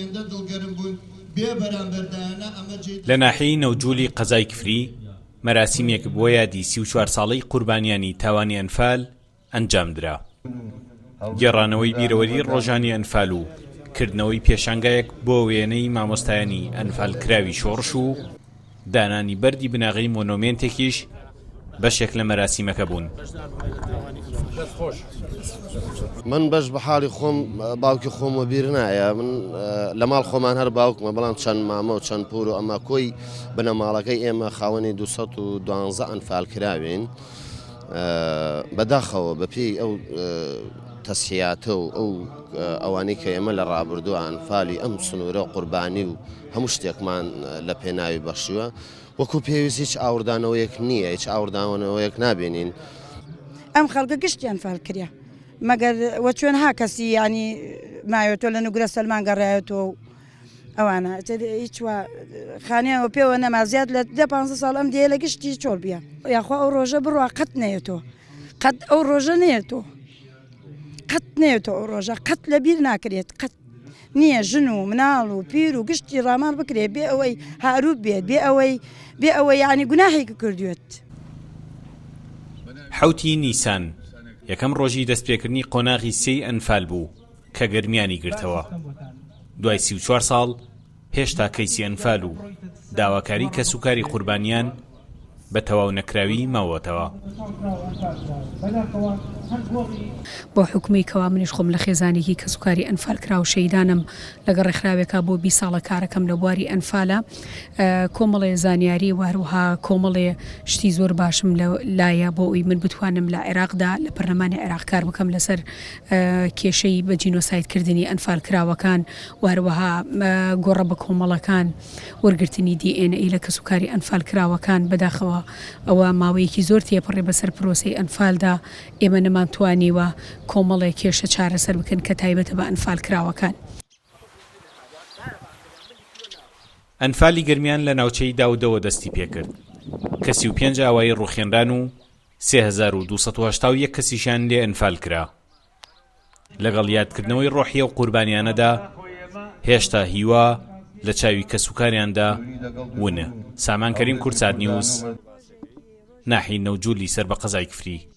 هێندە دڵگەرم بوون بێ بەرامبەر دایانە ئەمە جێی لە ناحیەی نەوجولی قەزای کفری مەراسیمێک بۆ یادی 34 ساڵەی قوربانیانی تاوانی ئەنفال ئەنجامدرا. گێڕانەوەی بیرەوەری ڕۆژانی ئەنفال و کردنەوەی پێشانگایەک بۆ وێنەی مامۆستایانی ئەنفالکراوی شۆڕش و دانانی بەردی بناغەی مۆنۆمێنتێکیش بەشێک لە مەراسیمەکە بوون. من بەش بە حاڵی خۆم باوکی خۆم وەبیر نایە من لە ماڵ خۆمان هەر باوکمە بەڵام چەند مامە و چەند پور و ئەمە کۆی بنەماڵەکەی ئێمە خاوەنی 212 ئەنفال کراوین بەداخەوە بەپێی ئەو تەسیاتە و ئەو ئەوانەی کە ئێمە لە ڕابردوو ئەنفالی ئەم سنوورە قوربانی و هەموو شتێکمان لە پێناوی بەخشیوە وەکو پێویست هیچ ئاوردانەوەیەک نییە هیچ ئاورداوەنەوەیەک نابینین. ئەم خەڵکە گشتی ئەنفال کریا مەگەر وە چۆنها کەسی یانی مایەتۆ لە نوگرە سەلمان گەڕایەتۆ و ئەوانە هیچ وا خانیان وە پێوە نەما زیاد لە دە پانزە ساڵ ئەم دێیە لە گشتی چۆڵ بیە یاخوا ئەو ڕۆژە بڕوا قەت نەیەتۆ قەت ئەو ڕۆژە نەیەتۆ قەت نەیەتۆ ئەو ڕۆژە قەت لە بیر ناکرێت قەت نییە ژن و مناڵ و پیر و گشتی ڕامان بکرێت بێ ئەوەی هاروب بێت بێ ئەوەی بێ ئەوەی یعنی گوناهێکی کردوێت. حەوتی نیسان یەکەم ڕۆژی دەستپێکردنی قۆناغی سێی ئەنفال بوو کە گەرمیانی گرتەوە. دوای 34 ساڵ هێشتا کەیسی ئەنفال و داواکاری کەسوکاری قوربانیان بە تەواو نەکراوی ماوەتەوە. بۆ حوکمی کەوا منیش خۆم لە خێزانێکی کەسوکاری ئەنفالکراو شەهیدانم لەگەڵ ڕێکخراوێکا بۆ 20 ساڵە کارەکەم لە بواری ئەنفالە کۆمەڵێ زانیاری و هەروەها کۆمەڵێ شتی زۆر باشم لە لایە بۆ ئەوی من بتوانم لە عێراقدا لە پەرلەمانی عێراق کار بکەم لەسەر کێشەی بە جینۆساید کردنی ئەنفالکراوەکان و هەروەها گۆڕە بەکۆمەڵەکان وەرگرتنی دی ئێن ئەی لە کەسوکاری ئەنفالکراوەکان، بەداخەوە ئەوە ماوەیەکی زۆر تێپەڕی بەسەر پرۆسەی ئەنفالدا، ئێمە نەمانتوانیوە کۆمەڵێک کێشە چارەسەر بکەن کە تایبەتە بە ئەنفالکراوەکان. ئەنفالی گەرمیان لە ناوچەی داودەوە دەستی پێکرد، کە 35 ئاوایی ڕووخێنران و 3281 کەسیشیان لێ ئەنفال کرا. لەگەڵ یادکردنەوەی ڕۆحی ئەو قوربانیانەدا هێشتا هیوا لە چاوی کەسوکاریاندا ونە. سامان کەریم کوردسات نیوز، ناحیەی نەوجولی سەر بە قەزای کفری.